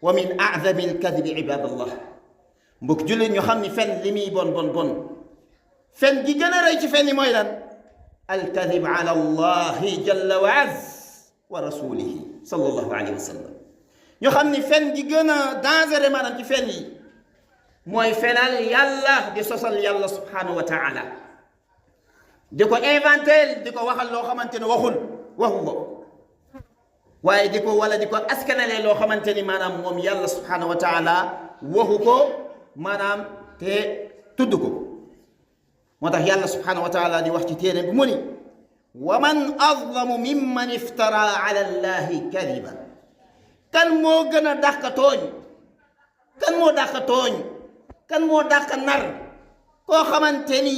wa min a'zami al-kadhibi ibadallah mbokk jullit ñu xam ni fen li muy bon bon bon fen gi gën a rëy ci fen yi mooy lan al-kadhib ala allahi jalla wa azza wa rasulihi sallallahu alayhi wa sallam ñu xam ni fen gi gën a dangereux maanaam ci fen yi mooy fenal yàlla di sosal yàlla subhanahu wa taala di ko inventel di ko waxal loo xamante ne waxu ko waaye di ko wala di ko askanale loo xamante ni maanaam moom yàlla subhanahu wa taala waxu ko maanaam te tudd ko moo tax yàlla subhanahu wa taala di wax ci téere bi mu ni wa man azlamu mimman iftara ala allahi kadiban kan moo gën a dàq tooñ kan moo dàq tooñ kan moo dàq nar koo xamante ni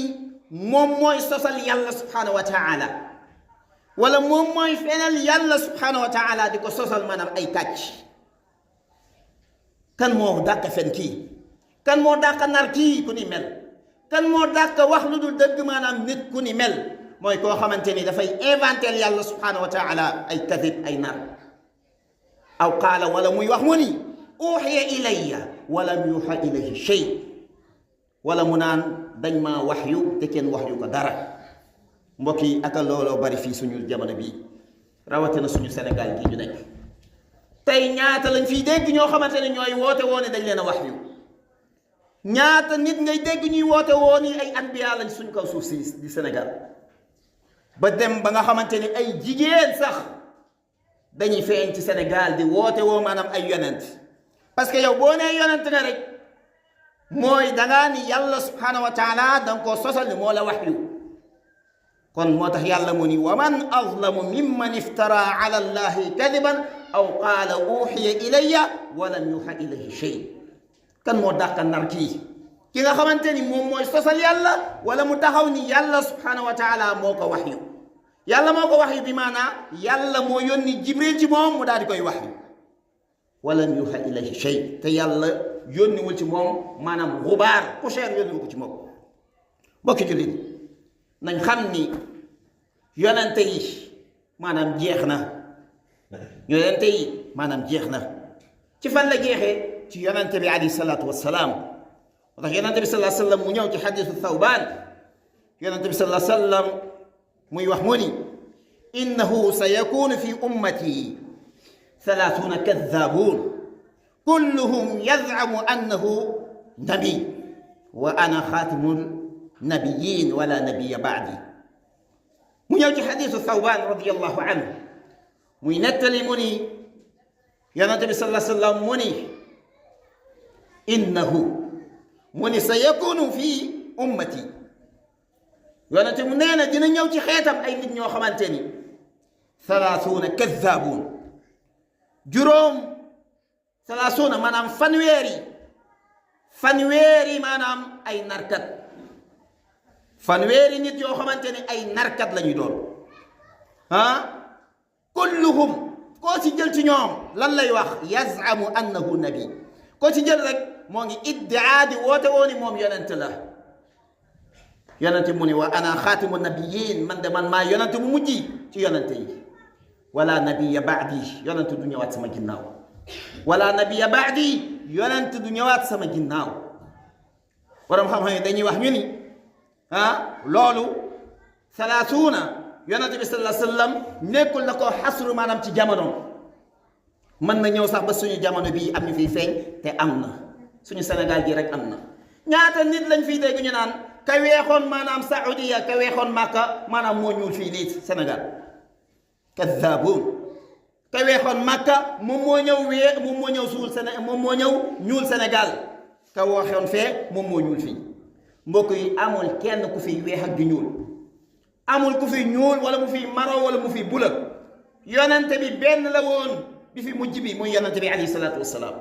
moom mooy sosal yàlla subhanahu wa taala wala moom mooy fenal yàlla subhanahu wa taala di ko sosal maanaam ay kàcc kan moo dàq fen kii kan moo dàq nar kii ku ni mel kan moo dàq wax lu dul dëgg maanaam nit ku ni mel mooy koo xamante ni dafay inventel yàlla subhanahu wa taala ay kadib ay nar aw qaala wala muy wax mu ni uxiya ilayya walam yuxa ilayhi shay wala mu naan dañ maa waxyu te kenn waxyu ko dara mbokk yi aka looloo bari fii suñu jamono bii rawatina suñu Sénégal gii ñu nekk tey ñaata lañ fiy dégg ñoo xamante ne ñooy woote woone dañ leen a waxyu ñaata nit ngay dégg ñuy woote woon yi ay anbiya lañ suñ kaw suuf si di Sénégal ba dem ba nga xamante ni ay jigéen sax dañuy feeñ ci Sénégal di woote woo maanaam ay yonent parce que yow boo nee yonent nga rek mooy dangaa ni yàlla subhanahu wa taala danga koo sosal ni moo la waxyu kon moo tax yàlla mu ni wa man azlamu mimman iftara ala allahi kadiban aw qaala uxiya ilayya wa lam yuxa ilayhi shay kan moo dàqa nar kii ki nga xamante ni moom mooy sosal yàlla wala mu taxaw ni yàlla subhanahu wa taala moo ko waxyu yàlla moo ko waxyu bi maanaa yàlla moo yónni jibril ci moom mu daal di koy waxyu walam yuha ilayhi shay te yàlla yónniwul ci moom maanaam xubaar poussière yónniwul ko ci moom bokki jullit nañ xam ni yonente yi maanaam jeex na yonente yi maanaam jeex na ci fan la jeexee ci yonente bi alayhi salaatu wassalaam moo tax yonente bi sallallahu alayhi wa sallam mu ñëw ci xadisu Thawbaan yonente bi sallallahu alayhi wa sallam muy wax mu ni innahu sa yakunu fi ummati ثلاثون كذابون كلهم يزعم أنه نبي وأنا خاتم النبيين ولا نبي بعدي من يوجد حديث الثوبان رضي الله عنه من نتلي مني يا نبي صلى الله عليه وسلم مني إنه مني سيكون في أمتي يا نبي مني دينا يوجد خاتم أي نبي وخمانتني 30 كذابون juróom salaasuuna maanaam fanweeri maanaam ay narkat fanweeri nit yoo xamante ne ay narkat la ñu doon kulluhum koo ci jël ci ñoom lan lay wax yazamu annahu nabi koo ci jël rek moo ngi iddia di woote wooni moom yonent la yonent mu ni wa ana xaatimu nabiyin man de man maa yonent mu mujj ci yonent yi wala nabiya baadi yonent du ñëwaat sama ginnaaw wala nabiya baadi yonent du ñëwaat sama ginnaaw borom xam-xam yi dañuy wax ñu ni loolu salaasuuna yonent bi sallallahu alayhi wa sallam nekkul na ko xasru maanaam ci jamono mën na ñëw sax ba suñu jamono bii am ñu fiy feeñ te am na suñu Sénégal gi rek am na ñaata nit lañ fiy dégg ñu naan ka weexoon maanaam Saudiya ka weexoon Makka maanaam moo ñuul fii nii Sénégal kadaabuun ka weexoon Makka moom moo ñëw suul Sénégal moom moo ñëw ñuul Sénégal ka waxoon fee moom moo ñuul fii mbokk yi amul kenn ku fi weex ak di ñuul amul ku fi ñuul wala mu fi maro wala mu fi bula yonente bi benn la woon bi fi mujj bi muy yonente bi alayhi salaatu wassalaam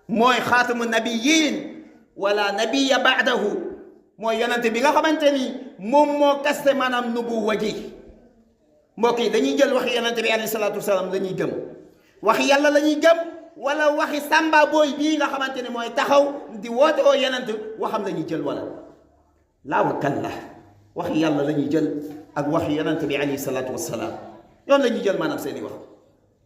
mooy xaatamu nabiyin wala nabiya baadahu mooy yonente bi nga xamante ni moom moo kaste maanaam nubuwa gi mbokk yi dañuy jël waxi yonente bi alayhi salaatu wasalaam la ñuy gëm waxi yàlla la ñuy gëm wala waxi sàmba booy bii nga xamante ne mooy taxaw di woote oo yonent waxam la ñuy jël wala laa wa kalla waxi yàlla la ñuy jël ak waxi yonente bi alayhi salaatu wasalaam ñoom la ñuy jël maanaam seeni wax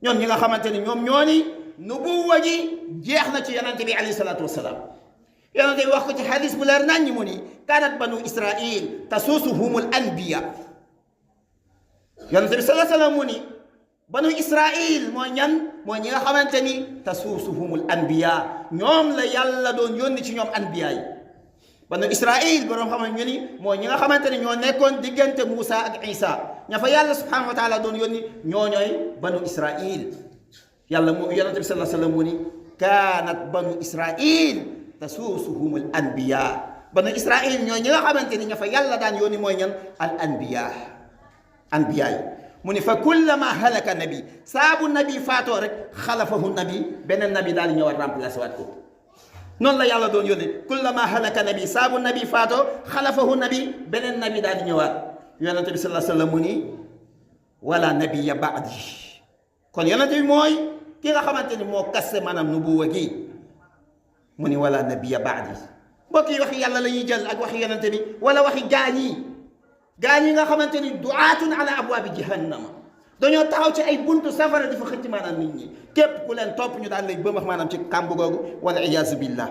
ñoom ñi nga xamante ni ñoom ñoo ni nubuwa ji jeex na ci yonente bi alayhi salaatu wasalaam yonente bi wax ko ci xadis bu leer nañ ñi mu ni kaanat banu israil tasuusuhumul anbiya yonente bi sallallahu alayhi wasallam mu ni banu israil mooy ñan mooy ñi nga xamante ni tasuusuhumul anbiya ñoom la yàlla doon yónni ci ñoom anbiya yi banu israil boroom xam ñu ni mooy ñi nga xamante ni ñoo nekkoon diggante Muusa ak Isa ña fa yàlla subhanahu wa taala doon yónni ñooñooy banu israil yàlla mu yonente bi sallallahu alayhi wasallam mu ni kaanat banu israil tasuusuhumul anbiya banu israil ñooy ñi nga xamante ni ña fa yàlla daan yónni mooy ñan al anbiya yi mu ni fa kullama halaka nabi saabu nabi faatoo rek xalafahu nabi beneen nabi daal di ñëwaat remplacé waat ko noonu la yàlla doon yónni kullama halaka nabi saabu nabi faatoo xalafahu nabi beneen nabi daal di ñëwaat yonente bi sallallahu alayhi wasallam mu ni wala nabiya baadi kon yonente bi mooy ki nga xamante ni moo kasse maanaam nubuwa gi mu ni wala nabiya baadi mbokk yi waxi yàlla la ñuy jël ak waxi yonente bi wala waxi gaa ñi nga xamante ni du'aatun ala abwaabi jahannama dañoo taxaw ci ay buntu safara di fa xëcc maanaam nit ñi képp ku leen topp ñu daan lay bëmax maanaam ci kàmb googu wala iyaazu billah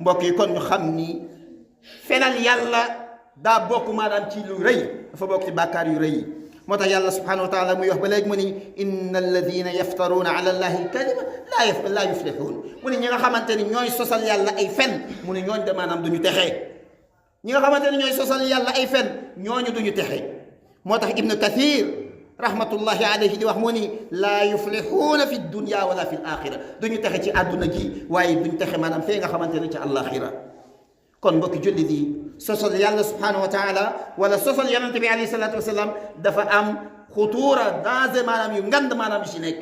mbokk yi kon ñu xam ni fenal yàlla daa bokk maanaam ci lu rëy dafa bokk ci bàkkaar yu rëy yi moo tax yàlla subhanahu wa taala muy wax ba léegi mu ni inna alladina yaftaruuna ala allahi alkadiba laa yuflixuun mu ni ñi nga xamante ni ñooy sosal yàlla ay fen mu ni ñooñ de maanaam duñu texee ñi nga xamante ne ñooy sosal yàlla ay fen ñooñu duñu texe moo tax ibnu kathir rahmatullahi alayhi di wax mu ni laa yuflixuuna fi dunya wala fi l axira duñu texe ci àdduna ji waaye duñu texe maanaam fee nga xamante ne ci àllaaxira kon mbokki jullit yi sosal yàlla subhanahu wa taala wala sosal yonente bi alayhi salaatu wasalaam dafa am xutuura danger maanaam yu ngand maanaam yu si nekk